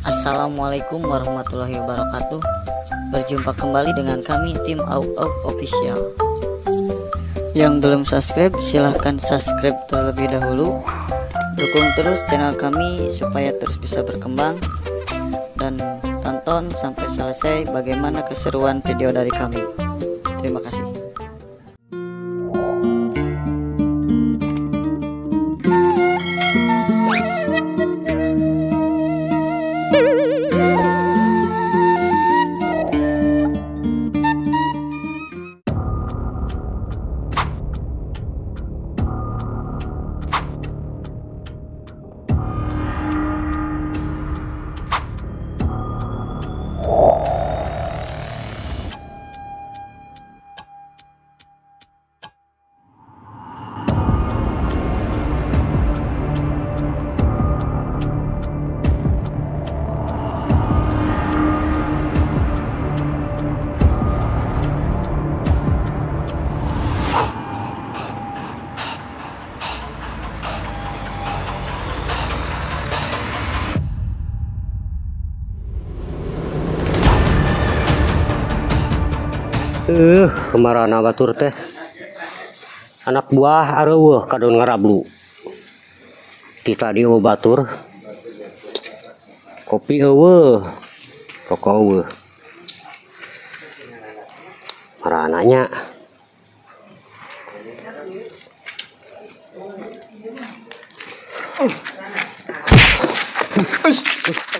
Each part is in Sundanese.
Assalamualaikum warahmatullahi wabarakatuh. Berjumpa kembali dengan kami tim Auk Auk Official. Yang belum subscribe silahkan subscribe terlebih dahulu. Dukung terus channel kami supaya terus bisa berkembang. Dan tonton sampai selesai bagaimana keseruan video dari kami. Terima kasih. Kemarana batur teh anak buah areueuh kadon ngarablu ti tadi eueuh batur kopi eueuh rokok eueuh marananya.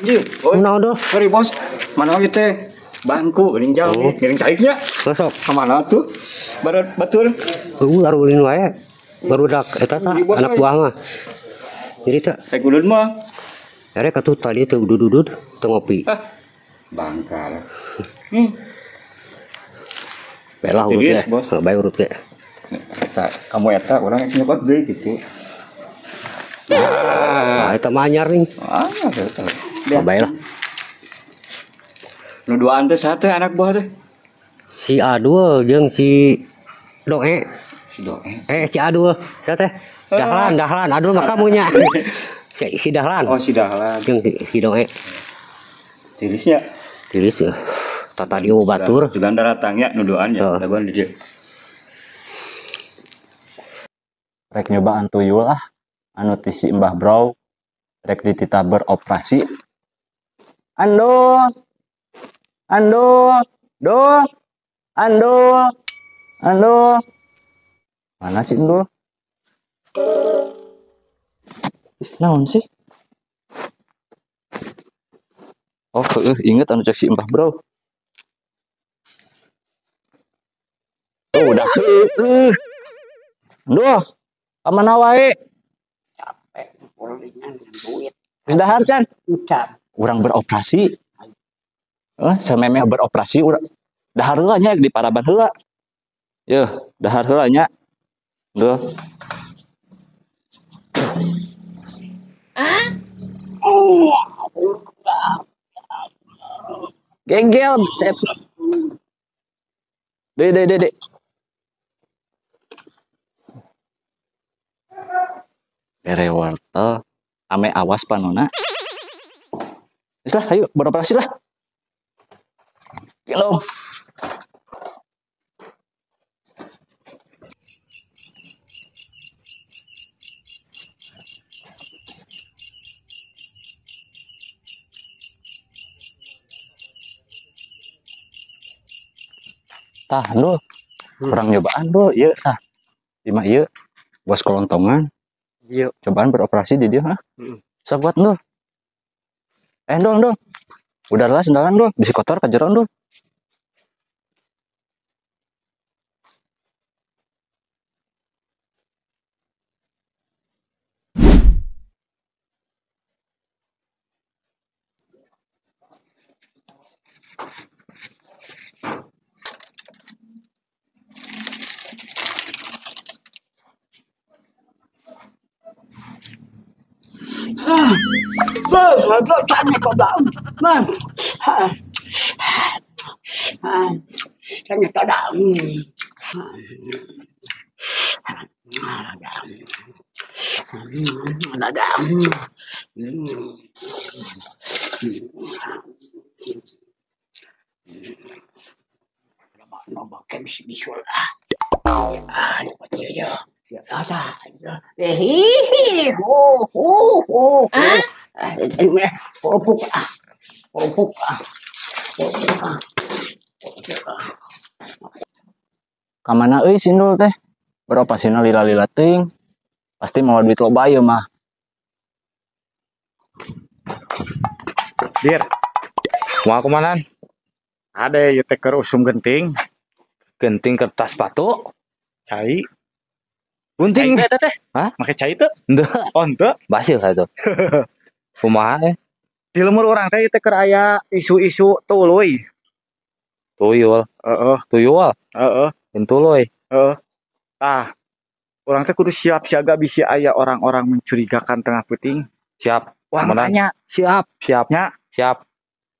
Anjir, naon doh? Sorry bos, mana lagi teh? Bangku geuning jauh, geuning caiknya. Masuk. Kemana tuh? Baru batur. Arulin wae. Barudak eta sah anak buah mah. Jadi teh rek udud mah. Erek atuh tadi teu udud-udud teu ngopi. Ah, bangkar. Belah urut ya. Bae urut ge. Eta kamu eta urang rek nyokot deui kitu. Ah, eta mah anyar nih. Ah, eta. Bae lah. Nu duaan teh saha teh anak buah teh? Si A2 jeung si Doe. Si Doe. Si A2 saha teh? Dahlan, Dahlan. Aduh mah kamunya. Si Dahlan. Oh, si Dahlan. Jeung si Doe. Tirisnya. Tiris ya. Tata dieu batur. Sugan daratang nya nu duaan nya, daguan di dieu. Rek nyobaan tuyul ah anu ti si Mbah Bro. Rek dititah beroperasi. Ando Ando, do, ando, ando. Mana sih Ando? Naon sih? Oh, inget anu cek si Mbah Bro. Oh, udah. Ando, kamana wae? Capek ngumpulin duit. Geus dahar can? Udah. Urang beroperasi. Samemeh beroperasi urang dahar heula nya di paraban heula. Yeuh, dahar heula nya. Duh. Gegel sep. De de de de. Bere wortel ame awas panona. Geus lah, ayo beroperasi lah. Halo. Tah, lu kurang nyobaan lu, ieu tah. Imah ieu bos kolontongan. Ieu cobaan beroperasi di dieu, hah? Sok buat lu. Dong, dong. Udah lah sendalan dong, bisi kotor ka jeron dong. Si bisul ah. Ah, nu kieu ya. Ah, hi ho ho ho. Ah, kerupuk ah. Kerupuk ah. Kerupuk ah. Kamana euy si Indul teh? Beroperasina lila-lila teuing. Pasti mau duit loba ieu mah. Bir. Mau kemanan? Ada ieu teh keur usum genting. Genting kertas batu. Cai. Gunting teh teh. Hah? Make cai teu? Henteu. Oh, henteu. Basil saya tuh. Kumaha eh? Di lemur urang teh ieu teh keur aya isu-isu tuluy. Tuyul. Heeh. Tuyul. Heeh. Tuluy. Heeh. Tah. Urang teh kudu siap siaga bisi aya orang-orang mencurigakan tengah peuting. Siap. Wah, tanya. Siap, siap. Nya. Siap.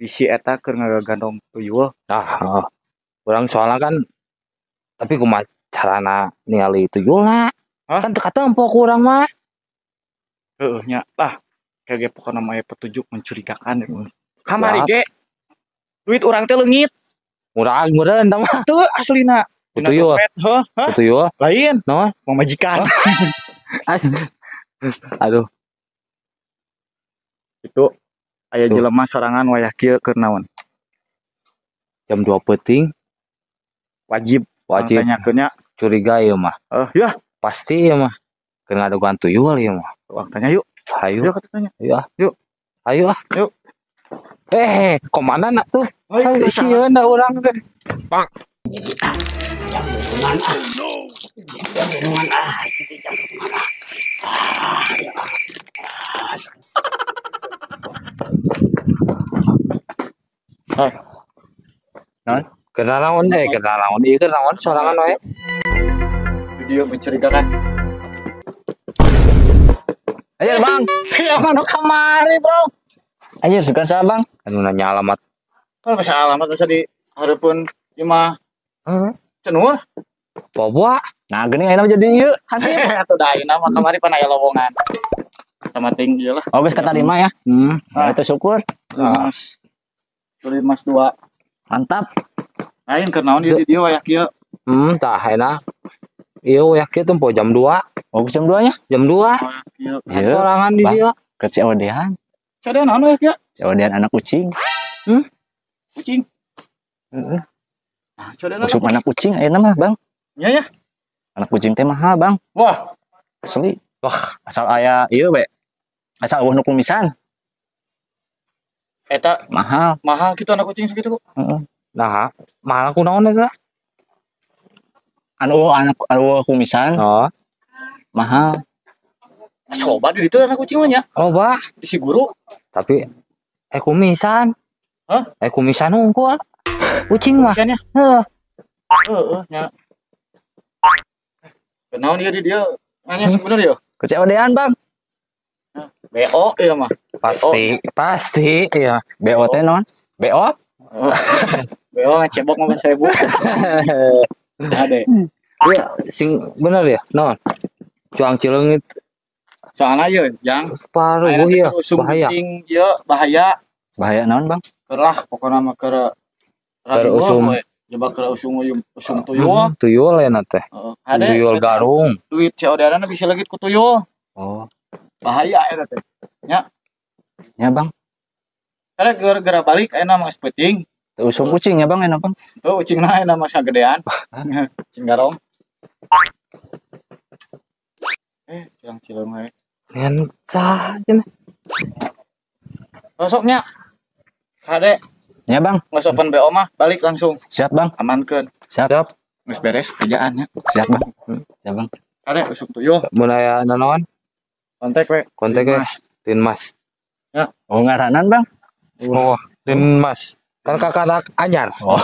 Bisi eta keur ngagandong tuyul. Ah, urang soalnya kan tapi kumaha carana ningali tuyulna? Hah? Kan teu katempo ku urang mah. Heeh nya. Lah, kage pokona mah aya petunjuk mencurigakan. Kamari ge duit urang teh leungit. Murah meureun tah mah. Teu aslina. Tuyul. Heuh, hah? Tuyul. Lain. Naon? Pamajikan. Aduh. Itu aya jelema sorangan wayah kieu keur naon? Jam 2 peuting wajib wajib tanyakeun nya. Curiga ieu mah. Ya, pasti ieu mah. Keur ngadugan tuyul ieu mah. Urang tanya yuk. Hayu. Yuk tanya. Ayo ah. Yuk. Ayo ah. Yuk. Komana nak tuh? Ayo sieun da urang teh. Pak. Jam ah. Jam ah. Jam ah. Ah. Naon? Kenalaon kenalaon ieu kenaon sorangan we. Video mencurigakan. Ayo Bang. Ya mano kamari, Bro. Ayo sukan saha, Bang? Anu nanya alamat. Kalau bisa alamat bisa di hareupeun imah. Heeh. Cenur. Boboa. Nah, geuning ayeuna jadi ieu. Hansip. Atuh da ayeuna mah kamari pan aya lowongan. Sama ting ieu lah. Oh, geus katarima ya. Nah, itu syukur. Mas. Tulis Mas 2. Mantap. Lain keur naon ieu di dieu wayah kieu. Tah enak. Ieu wayah kieu tempo jam 2. Oh, jam 2 nya? Jam 2. Ieu sorangan di dieu. Ke COD-an. COD-an naon wayah kieu? COD-an anak kucing. Kucing. Heeh. Ah, COD-an anak anak kucing ayeuna mah, Bang. Nya ya. Anak kucing teh mahal, Bang. Wah, asli. Wah, asal aya ieu we. Asal eueuh nu kumisan. Eta mahal. Mahal kitu anak kucing sakitu kok. Heeh. Nah, mahal kunaon eta? Anu anak eueuh kumisan. Oh. Mahal. Asa loba di ditu anak kucing mah nya. Loba. Di si guru. Tapi kumisan. Hah? Kumisan unggul. Kucing mah. Kumisannya? Heeh. Heeh nya. Kenaon ieu di dieu? Nanya sebenarnya ya. Ke COD-an, Bang. BO iya mah. Pasti, BO. Pasti iya. BO teh naon? BO? BO ngecebok mah 1000. Ade. Iya, sing bener ya, naon? Cuang cileungit. Soalna ieu, Jang. Paruh ieu, bahaya. Ieu bahaya. Bahaya naon, Bang? Keur lah pokona mah keur usum. Coba keur usum usum tuyul. Tuyul enak teh. Heeh. Tuyul garung. Duit COD-an bisa leungit ku tuyul. Oh. Bahaya eta teh. Nya. Nya, Bang. Karena gara-gara balik ayeuna mah geus peuting. Teu usum kucing ya, Bang, enak, Bang. Tuh ucingna ayeuna mah sagedean. Kucing garong. Cilang-cilang we. Entah cenah. Sosoknya. Kade. Nya, Bang. Geus open BO mah balik langsung. Siap, Bang. Amankeun. Siap. Siap. Geus beres kerjaannya. Siap, Bang. Siap, Bang. Kade usum tuyul. Mun aya nanaon? Kontak we. Kontak we. Linmas. Ya. Oh, ngaranan, Bang. Oh, Linmas. Kan kakarak anyar. Oh,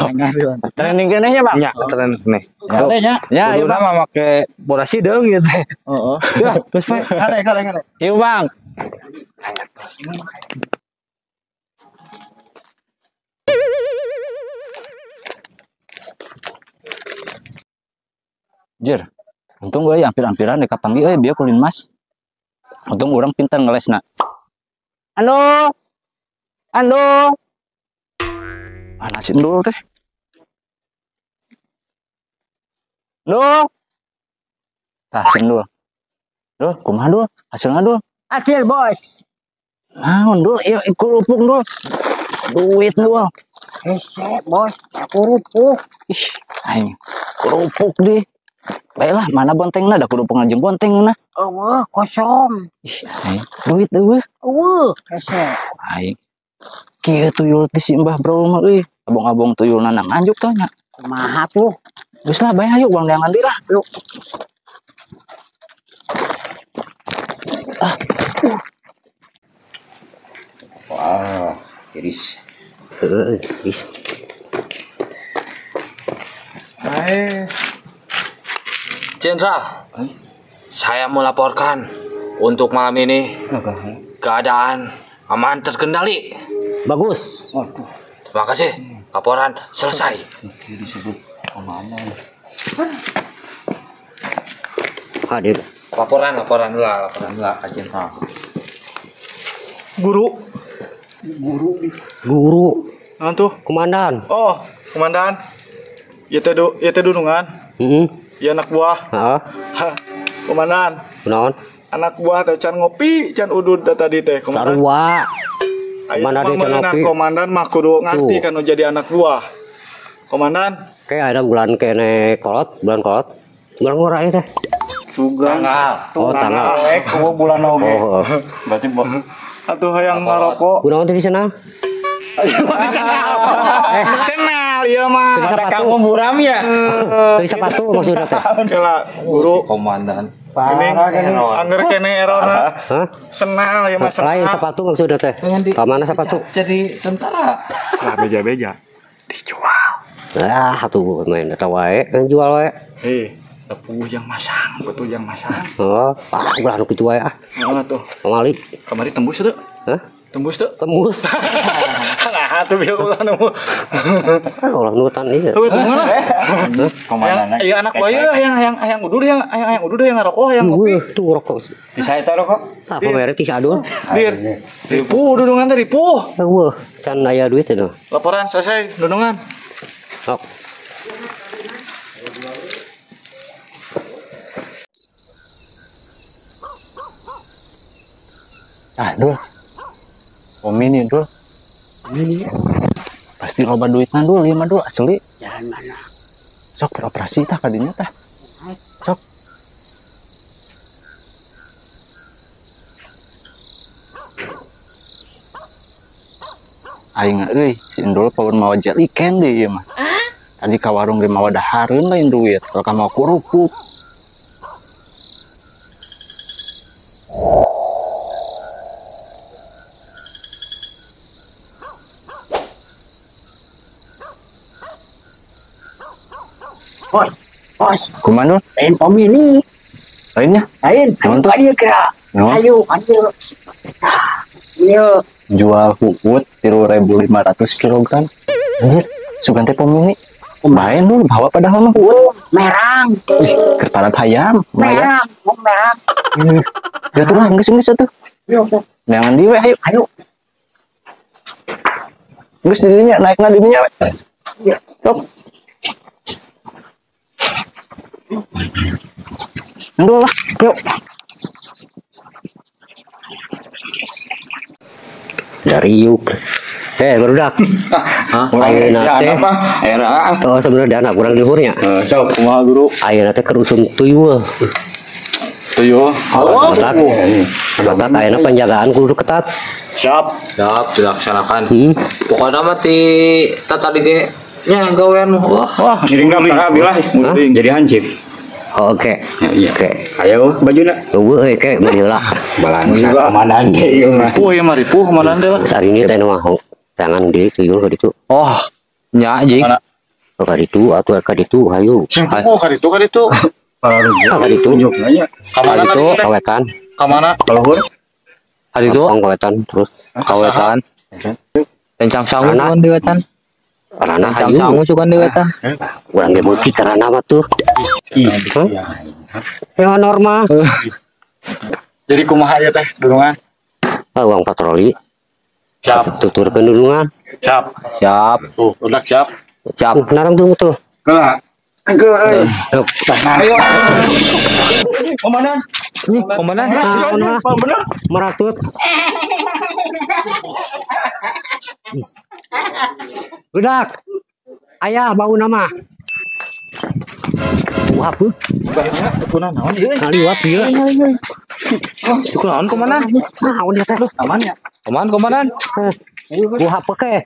trending keneh nya, Bang. Nya, trending keneh. Kade nya. Ya, ieu Bang mah make bola sideung ieu teh. Heeh. Ya, geus we. Kade, kade, kade. Ieu, Bang. Jir, untung euy ampir-ampiran dek kapanggih euy bieu ku Linmas. Untung urang pintar ngelesna. Halo. Halo. Ah, nasi dulu teh. Dul. Tah sing Dul. Dul, kumaha Dul? Hasilna Dul? Hasil, Bos. Naon Dul? Ieu kerupuk Dul. Duit Dul. Hese, Bos, kerupuk. Ih, aing kerupuk deh. Baiklah, mana bontengna da kerupuk jeung bontengna. Eueuh, kosong. Ih, aing duit eueuh. Eueuh, hese. Aing kieu tuyul ti si Mbah Bro mah euy. Abong-abong tuyulna na nganjuk tah nya. Kumaha tuh? Geus lah bae ayo uang neangan deui lah. Yuk. Ah. Wah, tiris. Heeh, tiris. Hai. Jenderal, saya melaporkan untuk malam ini keadaan aman terkendali. Bagus. Terima kasih. Laporan selesai. Disebut komandan. Hadir. Laporan lah, Jenderal. Guru. Guru. Naon tuh? Komandan. Oh, komandan. Ieu teh dunungan. Heeh. Ieu anak buah. Heeh. Komandan. Kunaon? Anak buah teh can ngopi, can udud teh tadi teh, komandan. Sarua. Mana dia can ngopi? Komandan mah kudu ngarti kan jadi anak buah. Komandan. Kayak ada bulan kene kolot, bulan kolot. Bulan ngora ieu teh. Sugan. Oh, tanggal. Kumaha bulan oge. Oh. Berarti atuh hayang ngarokok. Kunaon teh di sana? Senal ieu mah. Ada kamu buram ya? Beli sepatu maksudnya teh. Kela guru komandan. Ini angger kene erona. Hah? Senal ieu mah senal. Lain sepatu maksudnya teh. Ka mana sepatu? Jadi tentara. Lah beja-beja dijual. Ah, atuh main eta wae, jual wae. Tepuh jang masang, betul jang masang. Oh, ah ulah nu kitu wae ah. Mana tuh? Kamari. Kamari tembus tuh. Hah? Tembus tuh? Tembus. Nah, tuh biar ulah nemu. Ah, ulah nutan ieu. Tuh, komandan. Iya anak buah ieu hayang udur hayang udur hayang ngarokok hayang ngopi. Tuh rokok. Di saya teh rokok. Tah pamere ti adul. Dir. Ripuh dudungan teh ripuh. Eueuh, can aya duit teh. Laporan selesai dudungan. Sok. Ah, Dul. Omini, Dul. Ini pasti loba duitna Dul, ieu mah Dul asli. Jalan mana? Sok beroperasi tah kadinya tah. Sok. Aing euy, si Endul paun mawa jeliken deui ieu mah. Tadi ka warung ge mawa dahareun lain duit, kalau ka mawa kerupuk. Bos, bos. Kumaha Dul? Lain pemini. Lainnya? Lain. Ayo dia kira. Ayo, ayo. Iya. Jual huut 3.500 kilogram. Anjir, sugan teh pemini. Main Dul, bawa padahal mah huut. Merang. Ih, keur hayam. Merang, merang. Ya tuh lah, geus atuh. Jangan di we, ayo. Ayo. Geus dirinya, naikna dirinya we. Iya. Sok. Endul lah, yuk. Dari yuk. Barudak. Ayeuna teh. Oh, sebenarnya dana kurang luhurnya. Sok, kumaha guru? Ayeuna teh keur usum tuyul. Tuyul. Oh, ketat ayeuna penjagaan kudu ketat. Siap. Siap dilaksanakan. Pokoknya mah ti tadi ge nya gawean wah. Wah, ngiring daftar abi lah. Jadi hansip. Oke. Iya. Oke. Ayo bajuna. Eueuh euy ke meuli heula. Balangsa komandan teh ieu mah. Ripuh ieu mah ripuh komandan teh lah. Sari ini teh mah tangan deui tuyul ka ditu. Oh, nya anjing. Ka ditu atuh ka ditu hayu. Sing puguh ka ditu ka ditu. Ka ditu. Ka mana ditu kawetan. Ka mana? Kaluhur. Ka ditu kawetan terus. Kawetan. Kencang sangu kan di wetan. Karena hayu. Sangu sukan di wetan. Urang ge beuki karena mah tuh. Ya normal. Jadi kumaha ieu teh dulungan? Uang patroli. Siap. Tuturkeun dulungan. Siap. Siap. Tuh, udah siap. Siap. Narang tunggu tuh. Kela. Ayo. Komandan. Nih, komandan. Bener. Meratut. Budak. Ayah bau nama. Wah, bu. Kuna naon ieu? Kaliwat ieu. Kunaon komandan? Naon ieu teh? Aman ya? Aman komandan. Buah peke.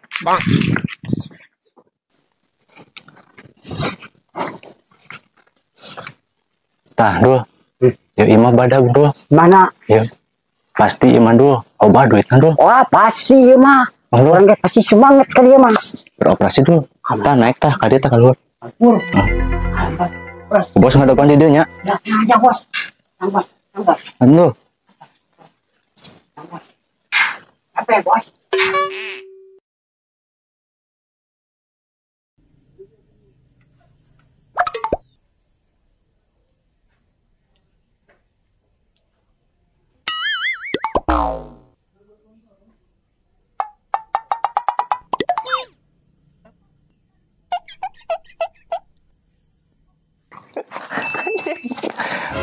Tah, Dul. Ya imah badag, Dul. Mana? Ya. Pasti imah, Dul. Obah duitna, Dul. Wah, pasti ieu mah. Orang ge pasti semangat ka dieu mah. Beroperasi, Dul. Tah naik tah ka dieu tah keluar. Bos ngadapan di dieu nya. Ya, aja, Bos. Bos, bos. Aduh. Apa, Bos?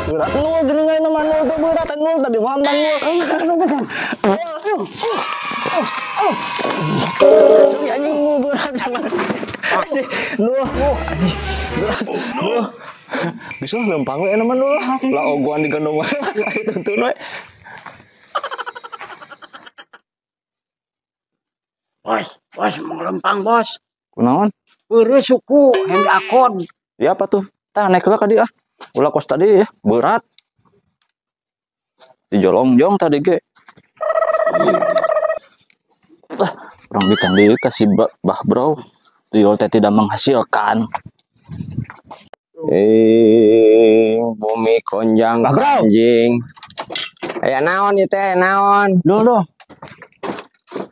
Berat nul geuningan mah nul teh berat nul tadi mah ambang nul. Curi anjing berat sama. Nul anjing berat nul. Bisa lempang we mah nul lah. Lah ogoan digandong wae tentu we. Bos, bos mau lempang bos. Kunaon? Beureuh suku yang diakon. Ya apa tuh? Tah naik heula ka dieu ah. Ulah kos tadi ya, berat. Dijolongjong tadi ge. Ah, orang bikin deui kasih bah bro. Tuyul teh tidak menghasilkan. Bumi konjang anjing. Aya naon ieu teh, naon? Duh, duh.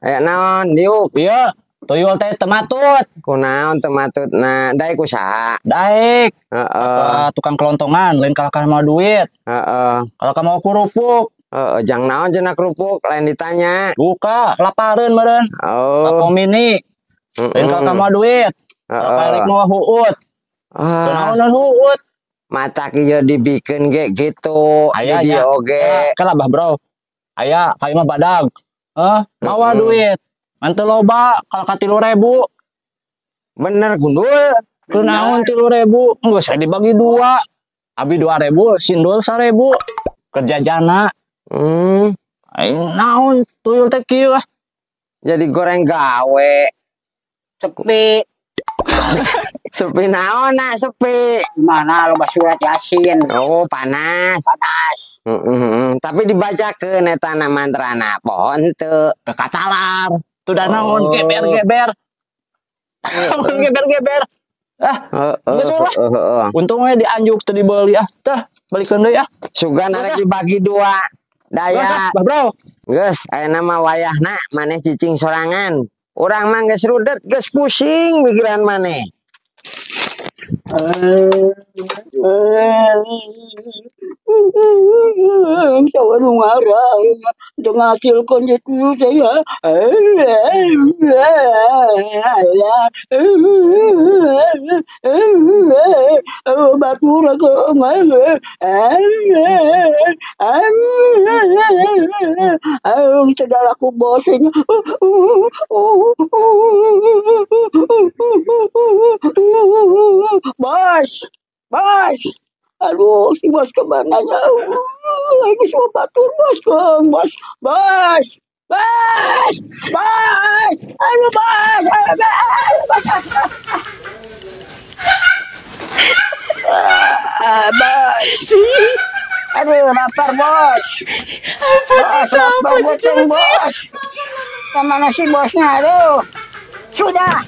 Aya naon diuk? Ieu tuyul teh teu matut. Kunaon teu matutna? Daek ku saha? Daek. Heeh. Tukang kelontongan lain kalakah mau duit. Heeh. Kalakah mau kerupuk. Heeh, jang naon cenah kerupuk lain ditanya. Buka, lapareun meureun. Oh. Ka mini. Lain kalakah mau duit. Kalakah rek mau huut. Ah. Kunaon huut? Matak ieu dibikeun ge kitu. Aya di dieu oge. Kalah bah bro. Aya ka imah badag. Heh, mawa duit. Manteu loba kalau ka 3.000. Bener gundul. Kunaon 3.000? Geus dibagi dua. Abi 2.000, sindul 1.000. Kerja jana. Aing naon tuyul teh kieu ah. Jadi goreng gawe. Sepi. Sepi naon nak sepi. Mana loba surat Yasin. Oh, panas. Panas. Tapi dibacakeun eta na mantrana pohon teu. Teu katalar. Tuh da naon geber-geber. Geber-geber. Ah, geus ulah. Untungnya dianjuk teu dibeli ah. Tah, balikeun deui ah. Sugan arek dibagi dua. Daya. Bah bro. Geus aya mah wayahna maneh cicing sorangan. Urang mah geus rudet, geus pusing mikiran maneh. Bos, bos, aduh si bos kemana ya? Ini semua batur bos, bos, bos, bos, bos, aduh bos, aduh bos, bos, aduh lapar bos, bos lapar bos, bos, kemana sih bosnya? Aduh, sudah.